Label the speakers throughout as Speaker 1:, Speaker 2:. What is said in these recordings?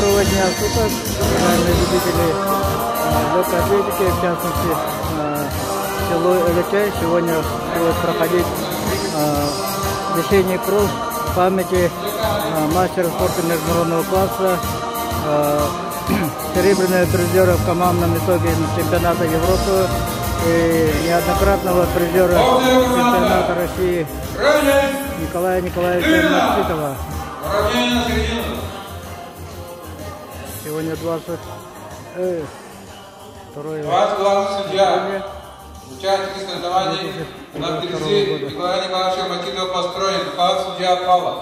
Speaker 1: Доброго дня суток, уважаемые любители легкой атлетики, в частности, село Элечай. Сегодня будет проходить весенний кросс памяти мастера спорта международного класса, серебряного призера в командном итоге чемпионата Европы и неоднократного призера чемпионата России Николая Николаевича Макситова. Сегодня 22
Speaker 2: Ваш главный судья, участники соревнований на призы Николая Николаевича Матидова построен, главный судья Павлов.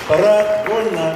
Speaker 3: Парад вольно.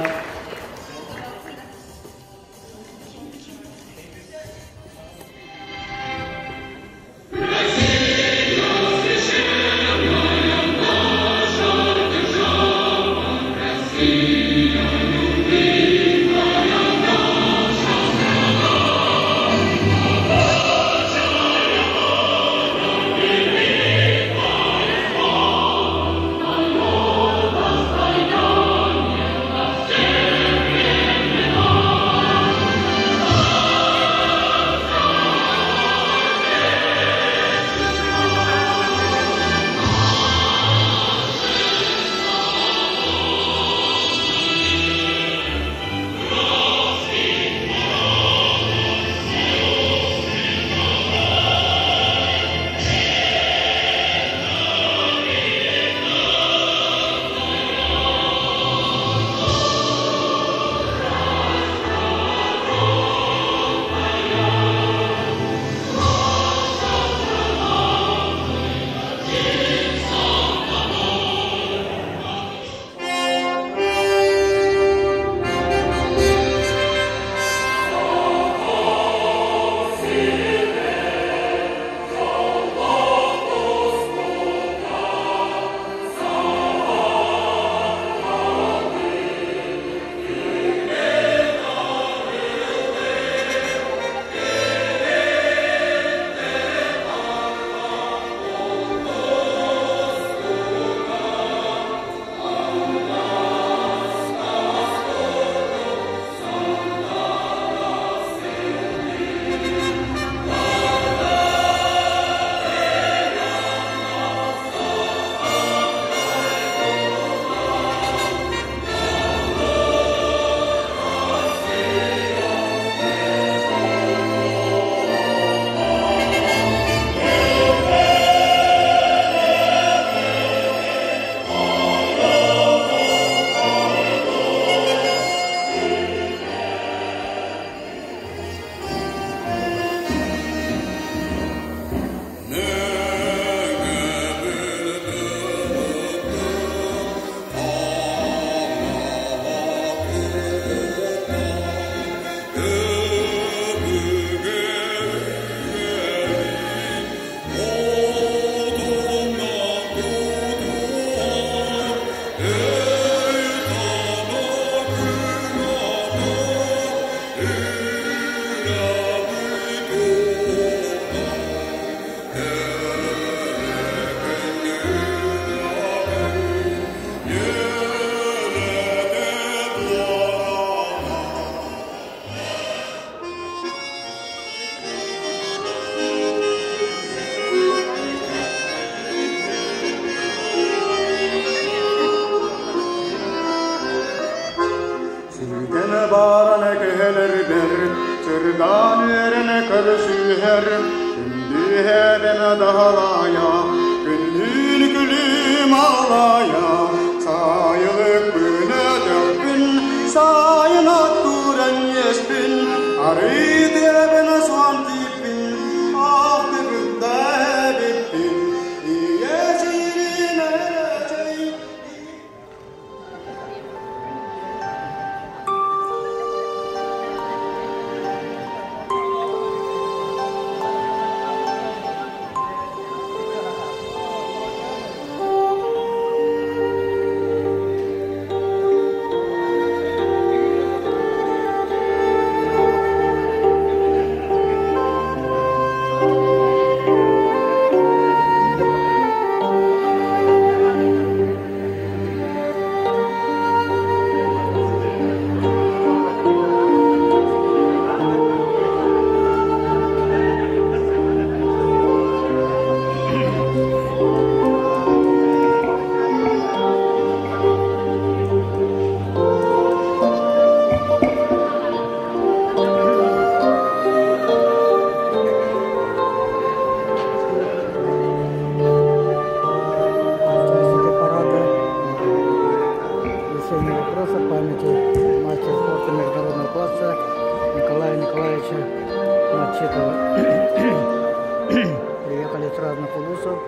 Speaker 1: улусов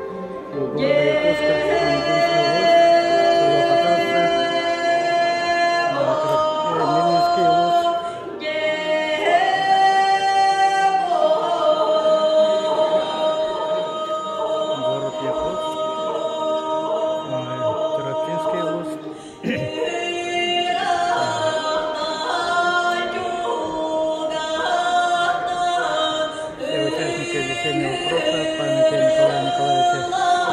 Speaker 1: и города Якутска, Амгинский улус, село Хатарцы, Мирнинский улус. Город Якутск, Чурапчинский улус. Все участники весеннего кросса памяти Николая Николаевича Чикова.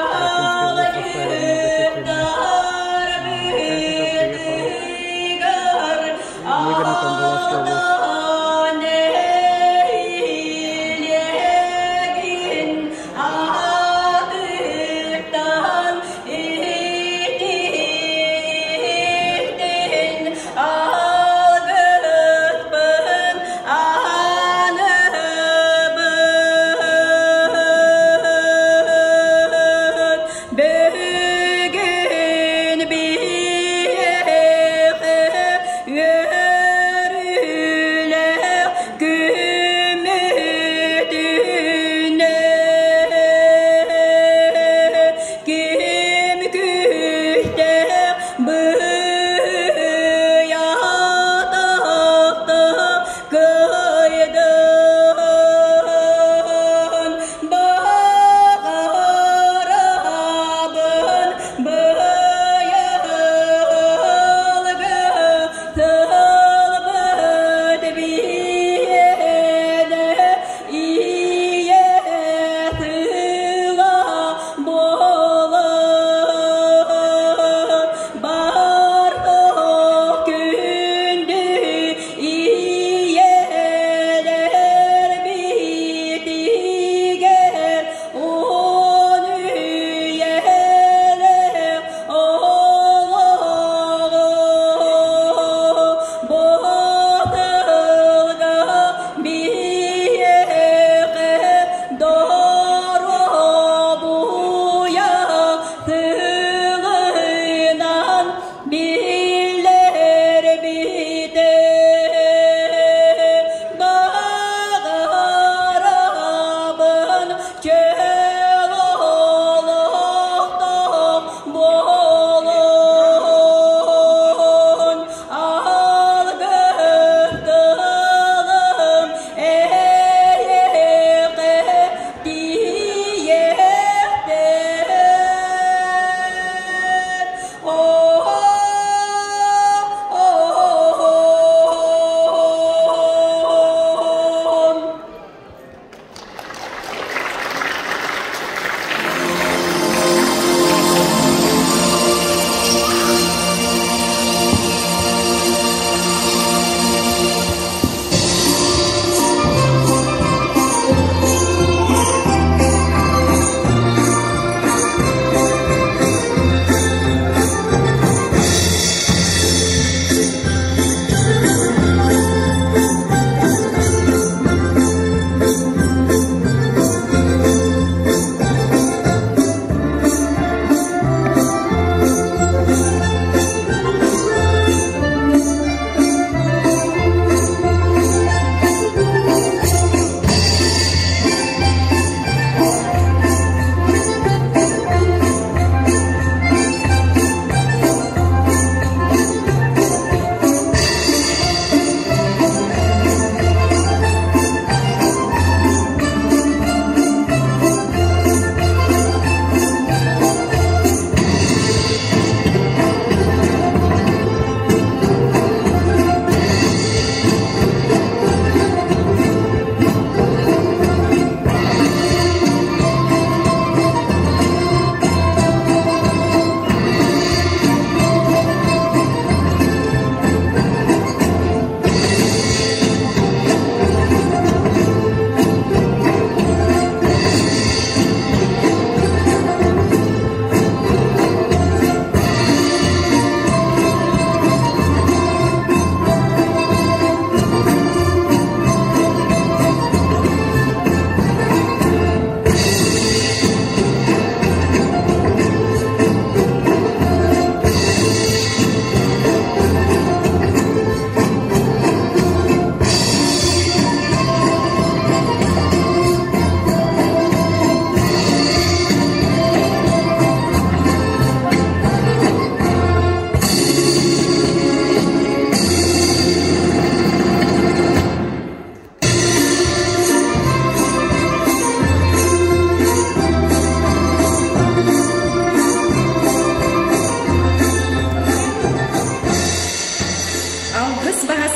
Speaker 1: Чурапчинский улус составили многочисленные участников, приехало Мегана-Кангаласский улус.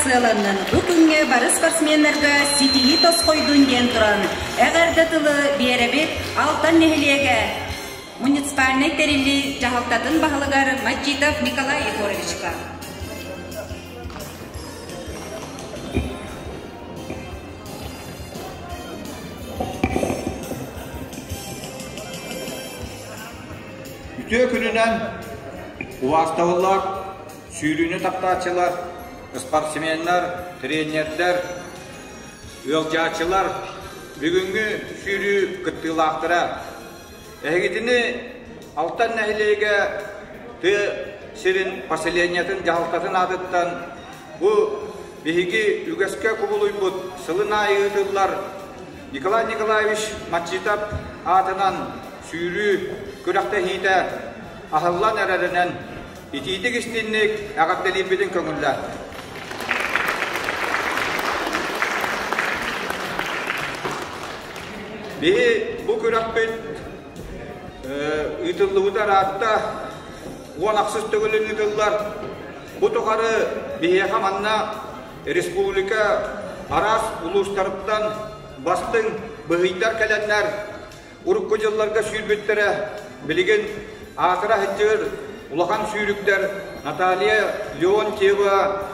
Speaker 4: сыаланнын, бу күҥҥэ бары спортсменнарга ситиһии тосхойдун диэн туран, эҕэрдэ тылы биэрэбит Алтан нэһилиэгэ муниципальнай тэриллии дьаһалтатын баһылыгар Мачитов Николай Егоровичка.
Speaker 2: Үтүө күнүнэн убаастабыллаах сүүрүүнү таптааччылар, спортсменнар, тренердэр, ыалдьааччылар, бүгүҥҥү сүүрүү кыттыылаахтара. Эһигитини Алтан нэһилиэгэ тыа сирин поселениетын дьаһалтатын аатыттан бу биһиги үгэскэ кубулуйбут сылын аайы ыытыллар Николай Николаевич Мачитов аатынан сүүрүү күрэхтэһиитэ аһыллан эрэринэн итиитик истинник эҕэрдэлиирбитин көҥүллээх. Биһи бу күрэхпит ыытыллыбыта ыраатта, 10 ахсыс төгүлүн ыытыллар. Бу тухары биһиэхэ манна республика араас улуустарыттан бастыҥ быһыйдар кэлэннэр урукку дьылларга сүүрбүттэрэ, билигин аатыра сылдьар улахан сүүрүктэр Наталья Леонтьева,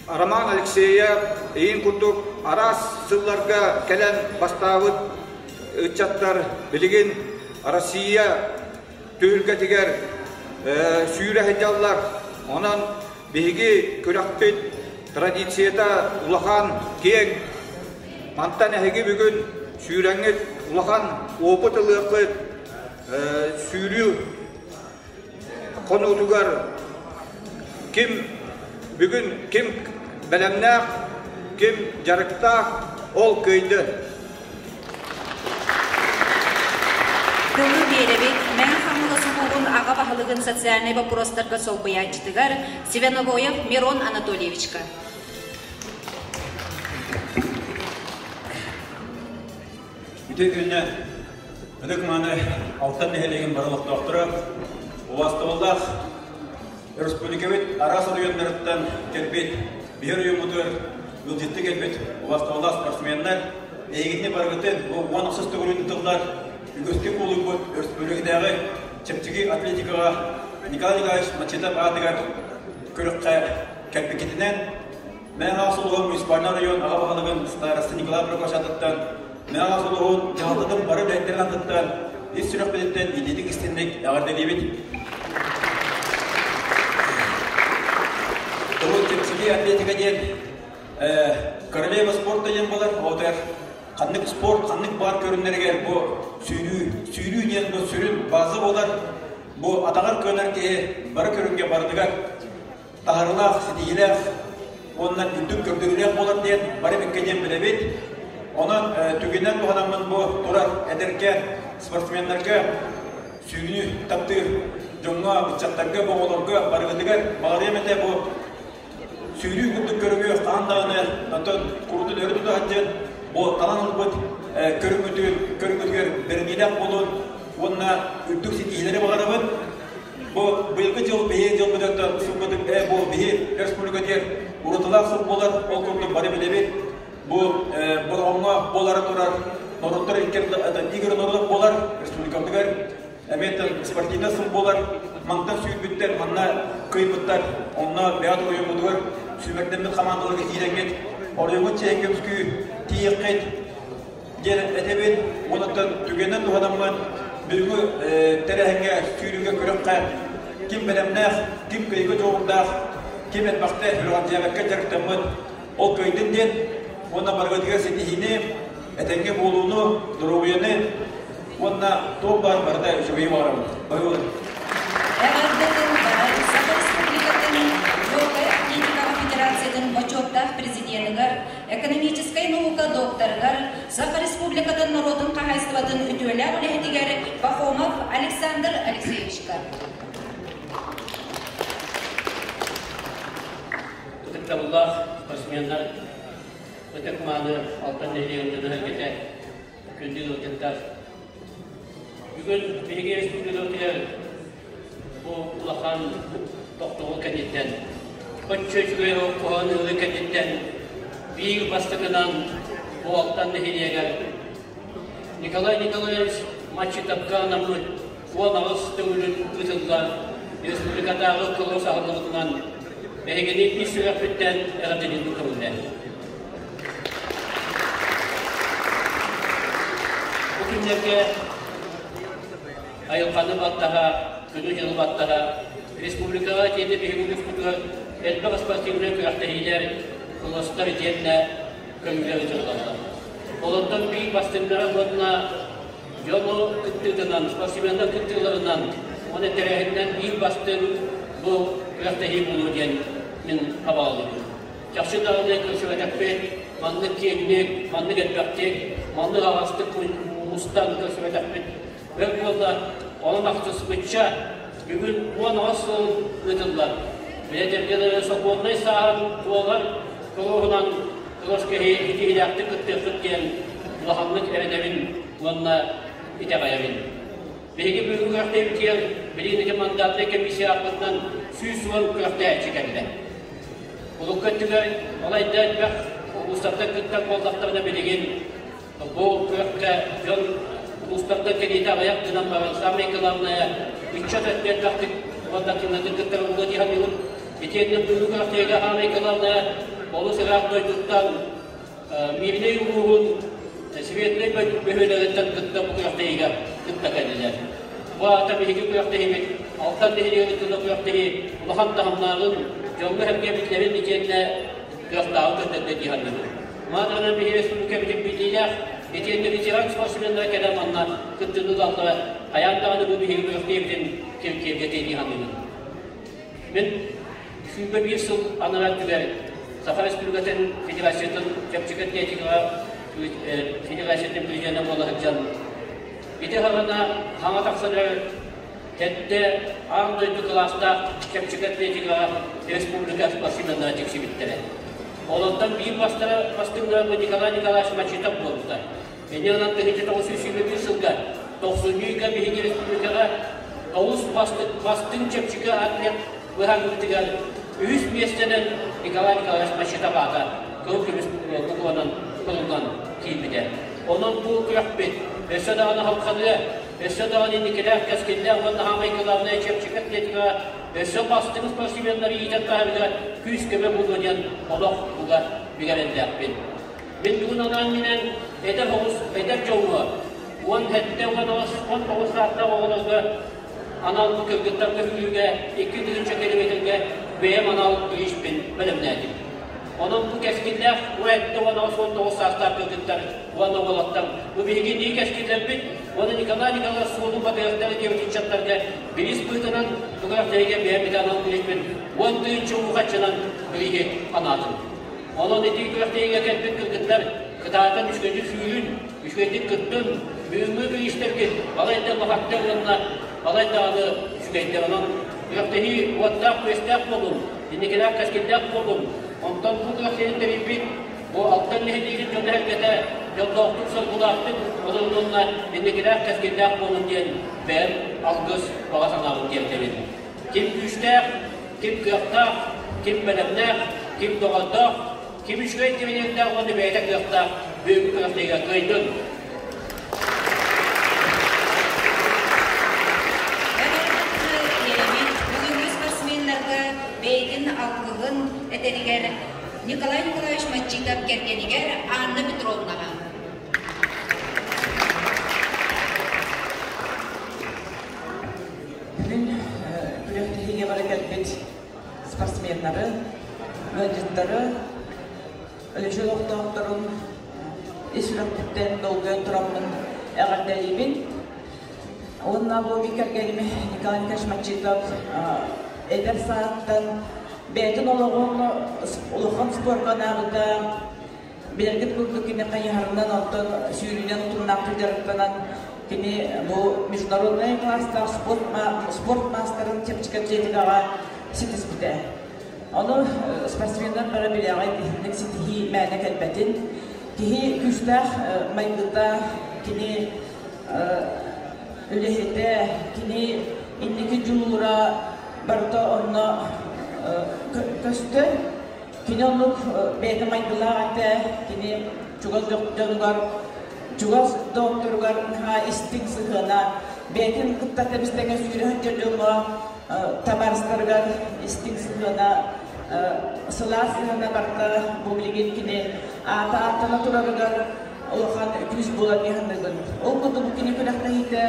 Speaker 2: Роман Алексеев ийин курдук араас сылларга кэлэн бастаабыт ыччаттар билигин Россия түһүлгэтигэр сүүрэ сылдьаллар. Онон биһиги күрэхпит традицията улахан, киэҥ. Мантан эһиги бүгүн сүүрэҥҥит улахан опыт ылыаххыт, сүүрүү хонуутугар ким бүгүн ким бэлэмнээх, ким дьарыктаах, ол кыайды.
Speaker 4: Тылы биэрэбит Мэҥэ Хаҥалас улууһун аҕа баһылыгын социальнай боппуруостарга солбуйааччытыгар Свеновоев Мирон Анатольевичка.
Speaker 5: Үтүө күннэ Ытык-мааны Алтан нэһилиэгин бары олохтоохторо, убаастабыллаах өрөспүүбүлүкэбит араас оройуоннарыттан кэлбит, биһир оройуоммутугар ыалдьытты кэлбит убаастабыллаах спортсменнар, эйигитини барыгытын бу 10 ахсыс төгүлүн тыллар үгүстүк буолуйбут өрөспүүбүлүкэтээҕи чэпчэки атлетикаҕа Николай Николаевич Мачитов аатыгар күрэххэ кэлбиккитинэн Мэҥэ улууһун муниципальнай оройуон аҕа баһылыгын староста Николай Прокопьевич атыттан, Мэҥэ улууһун дьаһалтатын бары үлэһиттэрин аттыттан ис сүрэхпититтэн итиитик истинник эҕэрдэлиибит. Турун чэпчэки атлетика диэн королева спорта диэн буолар, отер ханнык спорт, ханнык баар көрүҥнэригэр бу сүүрүү, сүүрүү диэн бу сүрүн база буолар. Бу атаҕар кыанар киһи бары көрүҥҥэ барытыгар таһарылаах, ситиһиилээх уонна үрдүк көрдөрүүлээх буолар диэн бары биккэ диэн билэбит. Онон түгэнинэн туһанаммын бу турар эдэргэ спортсменнарга сүүрүүнү таптыыр дьоҥҥо, ыччаттарга, бу оҕолорго барыгытыгар баҕарыам этэ бу сүүрүү курдук көрүҥү хаһан даҕаны оттон курутун өрө тута сылдьан бу талан ылбыт көрүҥүтүн көрүҥүтүгэр бэриниилээх буолун уонна үрдүк ситиһиилэри баҕарабын. Бу быйылгы дьыл биһи дьылбытыттан сылбытын бу биһи республика диэн уратылаах сыл буолар, ол курдук бары билэбит. Бу Бороҕоҥҥо буолара турар норуоттар игры норуот буолар республикабытыгар эмиэ спортивный сыл буолар. Мантан сүүрбүттэр, манна кыайбыттар, онно бэйэт оройуоммутугар сүүмэрдэммит хамаандаларга киирэҥҥит, оройуоҥҥут чиэһин көмүскүү тиийиэххит диэн этэбин. Онуттан түгэнинэн туһанаммын бүгүҥҥү тэрээһиҥҥэ сүүрүүгэ күрэххэ ким бэлэмнээх, ким кыайыыга дьоҕурдаах, ким элбэхтэ сүрэҕэлдьээбэккэ дьарыктаммыт, ол кыайдын диэн уонна барыгытыгар ситиһиини, этэҥҥэ буолууну, доруобуйаны уонна туох баар барыта үчүгэйи баҕарабын. Баһыыбын.
Speaker 4: Эҕэрдэ тыл баар Саха Республикатын Легкай атлетикаҕа федерациятын бочуоттаах президеныгар, экономическай наука докторыгар, Саха Республикатын норуотун хаһаайыстыбатын үтүөлээх үлэһитигэр Пахомов Александр Алексеевичка.
Speaker 6: Ытыктабыллаах спортсменнар, ытык-мааны Алтан нэһилиэгин дьоно-сэргэтэ, күндү ыалдьыттар! Бүгүн биһиги республикабытыгар бу улахан тохтобул кэнниттэн Оччо үчүгэй куһаҕан ыалы кэнниттэн биир бастакынан бу Алтан нэһилиэгэр Николай Николаевич Маччитовка анаммыт 18 төгүлүн ыытыллар республикатааҕы кылгас аһыллыбытынан эһигини ис сүрэхпиттэн эҕэрдэлиирбин көҥүллээн. Бу күннэргэ айылҕаны баттаһа, күнү-дьылы баттаһа, республикаҕа итиэннэ биһиги улууспутугар элбэх спортивнай күрэхтэһиилэр, кыластар итиэннэ көҥүлэ ыытыллаллар. Олортон биир бастыҥнара уонна дьону кыттыытынан, спортсменнар кыттыыларынан уонна тэрээһининэн биир бастыҥ бу күрэхтэһии буолуо диэн мин хабаҕалыыбын. Чахчы даҕаны көрсүбэтэхпит, маннык киэҥник, маннык элбэхтик, маннык аҕастык мустан көрсүбэтэхпит өр буолла. Онон ахтыспычча бүгүн 18 сыл ыытыллар. Бэйэтэргэ сокуоннай сааһын туолар туругунан кылас киһи итиилээхтик кыттыаххыт диэн улаханнык эрэнэбин уонна итэҕэйэбин. Биһиги бүгүҥҥү күрэхтэһиибитигэр билигин ити мандатнай комиссия ааппытынан 110 күрэхтэһээччи кэллэ. Урукку өттүгэр балайда элбэх улуустартан кыттар буоллахтарына билигин бу күрэххэ дьон улуустартан кэлиитэ аҕыйах гынан баран самое главное ыччат өттө элбэхтик уонна тыынатын кыттар буолуо дии саныыбын. Итиэннэ бүгүҥҥү күрэхтэһиигэ самое главное олус ыраах дойдуттан Мииринэй улууһун Светлэй бөһүөлэгиттэн кытта бу күрэхтэһиигэ кытта кэллилэр. Бу аата биһиги күрэхтэһиибит Алтан нэһилиэгин кытта күрэхтэһии улахан таһымнааҕын, дьоҥҥо-сэргэ биллэрин итиэннэ кыахтааҕын көрдөрдө дии саныыбын. Маатанан биһиги республикабытын биллиилээх итиэннэ ветеран спортсменнара кэлэн манна кыттыыны ылаллара хайаан даҕаны бу биһиги күрэхтэһиибитин киргиэргэтиэ дии саныыбын. Мин 21 сыл анараа өттүгэр Саха Республикатын Федерациятын чэпчэки атлетикаҕа Федерациятын президенэ буола сылдьан ити саҕана хаҥа тахсан эрэр сэттэ аан дойду кылаастаах чэпчэки атлетикаҕа республика спортсменнара тиксибиттэрэ. Олортон биир бастара бастыҥнара Николай Николаевич Мачитов буолбута. Инньэ гынан 1921 сылга тохсунньу ыйга биһиги республикаҕа тоҕус бастыҥ чэпчэки атлет быһаарыытыгар үһүс миэстэнэн Николай Николаевич Мачитов аата кыл көмүс букванан кылынан киирбитэ. Онон бу күрэхпит өссө даҕаны халханыа, өссө даҕаны инникилээх кэскиллээх уонна саамай главное чэпчэки атлетикаҕа өссө бастыҥ спортсменнары иитэн таһарга күүс-көмө буолуо диэн олох буга бигэрэллээхпин. Мин бүгүн анаан-минээн эдэр оҕус эдэр дьоҥҥо 17 19 саастаах оҕолорго анал кыргыттарга үүрүүгэ 2000 километрга бэйэм анал бирииспин бэлэмнээтим. Онон бу кэскиллээх 17 19 саастаах кыргыттар уонна уолаттар бу биһиги нии кэскиллэрбит уонна Николай Николаевич суолун батыһыахтара диэбит ыччаттарга бириис быһыытынан тугар тэйгэ бэйэм анал бирииспин 10 000 уухаччынан бирииһи анаатым. Онон ити күрэхтэһиигэ кэлбит кыргыттар кытаатан үчүгэйдик сүүрүн, үчүгэйдик кыттын, бүгүҥҥү бириистэргит балайда улахаттар уонна балай даҕаны үчүгэйдэр. Онон күрэхтэһии уоттаах-күөстээх буолун, инникилээх кэскиллээх буолун. Онтон бу күрэхтэһиини тэрийбит бу Алтан нэһилиэгин дьоно-сэргэтэ дьоллоохтук, соргулаахтык олорун уонна инникилээх кэскиллээх буолун диэн бэйэм алгыс баҕа санаабын тиэрдэбин. Ким күүстээх, ким кыахтаах, ким бэлэмнээх, ким доҕордоох, ким үчүгэй тренердээх уонна бэйэтэ кыахтаах бүгүҥҥү күрэхтэһиигэ кыайдын!
Speaker 4: Бүгүҥҥү спортсменнарга бэйэтин алгыһын этэригэр Николай Николаевич Маччиков кэргэнигэр Анна Петровнаҕа.
Speaker 7: Бүгүн күрэхтэһиигэ бара кэлбит спортсменнары, ыалдьыттары, Өлөчөй олохтоохторун ис сүрэхпиттэн долгуйан тураммын эҕэрдэлиибин. Уонна бу мин кэргэним Николай Николаевич Мачитов эдэр сааһыттан бэйэтин олоҕун улахан спорка анаабыта, Билэргит курдук кини хайыһарынан, онтон сүүрүүнэн утумнаахтык дьарыктанан, кини бу международнай класстаах спорт, спорт маастарын чэпчэки атлетикаҕа ситиспитэ. Ону спортсменнар бары билэҕит, итинник ситиһии мээнэ кэлбэтин. Киһи күүстээх майгыта, кини үлэһитэ, кини инники дьулуура барыта онно көстөр. көстөр. Кини оннук бэйэтэ майгылаах этэ, кини чугас дьонугар, чугас доҕотторугар наһаа истиҥ сыһыана, бэйэтин кытта тэбис-тэҥҥэ сүүрэ сылдьар дьоҥҥо табаарыстарыгар истиҥ сыһыана, сылаас сыһыана барыта бу билигин кини аата ааттана турарыгар улахан күүс буолан иһанныгын. Ол курдук бу кини күрэхтэһиитэ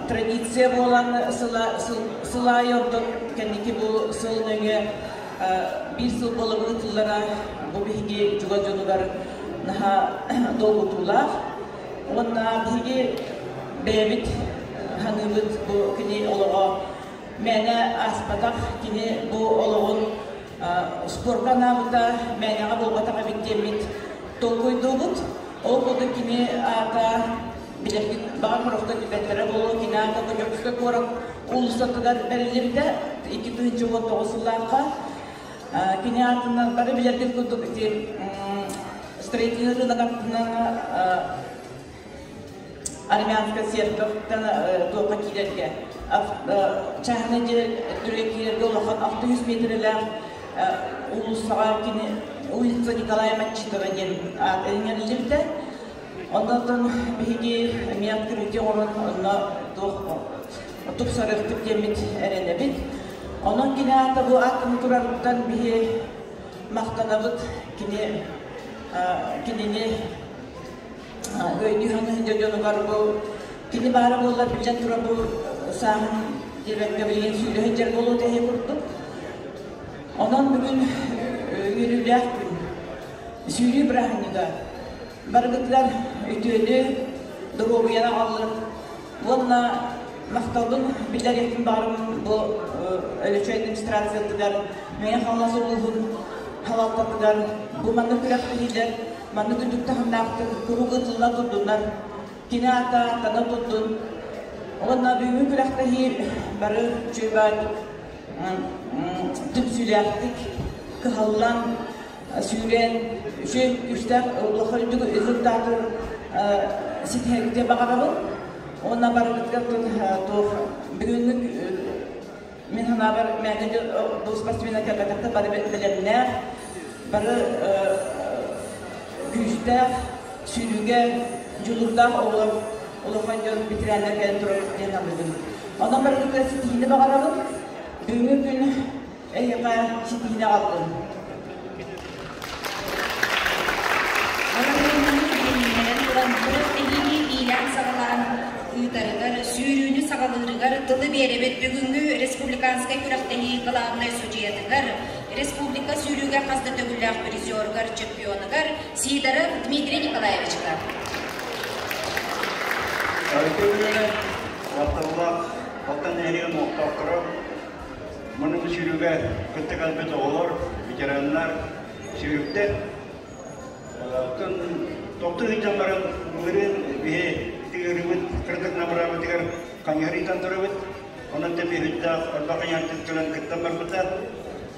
Speaker 7: традиция буолан сыл аайы онтон кэнники бу сыл нөҥүө биир сыл буолабын ытыллара бу биһиги чугас дьонугар наһаа долгутуулаах. Уонна биһиги бэйэбит ханыыбыт бу кини олоҕо мээнэ ааспатах, кини бу олоҕун спорка анаабыта мээнэҕэ буолбатах эбит диэммит толкуйдуубут. Ол курдук кини аата билэргит баҕар сорохтор билбэттэрэ буолуо, кини аата бу Дьокуускай куорат уулуссатыгар бэриллибитэ 2019 сыллаахха. Кини аатынан бары билэргит курдук ити строительный рынок аттынан армянская церковьтан туохха киирэргэ чааһынай дьиэ киирэргэ улахан 600 метрэлээх уулуссаҕа кини улица Николая Матчитова диэн аат иҥэриллибитэ. Онтон биһиги эмиэ открытие оҥорон онно туох тупсарыахпыт диэммит эрэнэбит. Онон кини аата бу ааттана турарыттан биһи махтанабыт кини кинини өйдүү саныы дьонугар бу кини баара буоллар билэн турар бу сааһын диэбэккэ билигин сүүрэ сылдьар буолуо тэһи курдук. Онон бүгүн үөрүүлээх күн. Сүүрүү бырааһынньыга. Барыгытыгар үтүөнү, доруобуйаны аҕаллын уонна махталбын биллэриэхпин баҕарабын бу Өлөчөй администрациятыгар, Мэҥэ Хаҥалас улууһун салалтатыгар бу маннык күрэхтэһиилэр маннык үрдүк таһымнаахтык куруук ыытылла турдуннар, кини аата аттана турдун. Уонна бүгүҥҥү күрэхтэһии бары үчүгэй баайдык, түмсүүлээхтик кыһаллан сүүрэн үчүгэй күүстээх улахан үрдүк результаты ситиһэргэ баҕарабын. Уонна барыгытыгар туох бүгүҥҥү мин санаабар мээнэ бу спортсмена кэлбэтэхтэр бары бэлэмнээх, бары күүстээх, сүүрүүгэ дьулуурдаах оҕолор улахан дьон ветераннар кэлэн турар диэн саныыбын. Онон барыгытыгар ситиһиини баҕарабын. Бүгүҥҥү күн эһиэхэ ситиһиини аҕаллын.
Speaker 4: Балаһыанньаны билиһиннэрэн туран, күрэхтэһиини иилээн-саҕалаан ыытарыгар, сүүрүүнү саҕалыырыгар тылы биэрэбит бүгүҥҥү республиканскай күрэхтэһии главнай судьуйатыгар, республика сүүрүүгэ хас да төгүллээх призерыгар, чемпионугар Сидоров Дмитрий Николаевичка.
Speaker 3: Үтүө махталлаах Алтан нэһилиэгин олохтоохторо Маны бу сүүрүүгэ кытта кэлбит оҕолор, ветераннар, сүүрүктэр оттон тохтуу сылдьан баран былырыын биһи тыырыбыт кырдык набыраабытыгар хайыһар турабыт. Онон тэбиһиттээх элбэх хайыһар кыттан барбыта.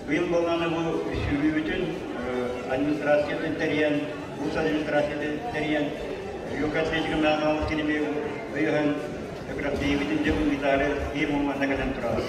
Speaker 3: Быйыл буоллаҕына бу сүүрүүбүтүн администрациятын тэрийэн, улуус администрациятын тэрийэн, Юг атлетика мааҕаалык киними өйөһөн күрэхтэһиибитин дьэ ыытаары биир мумманна кэлэн турабыт.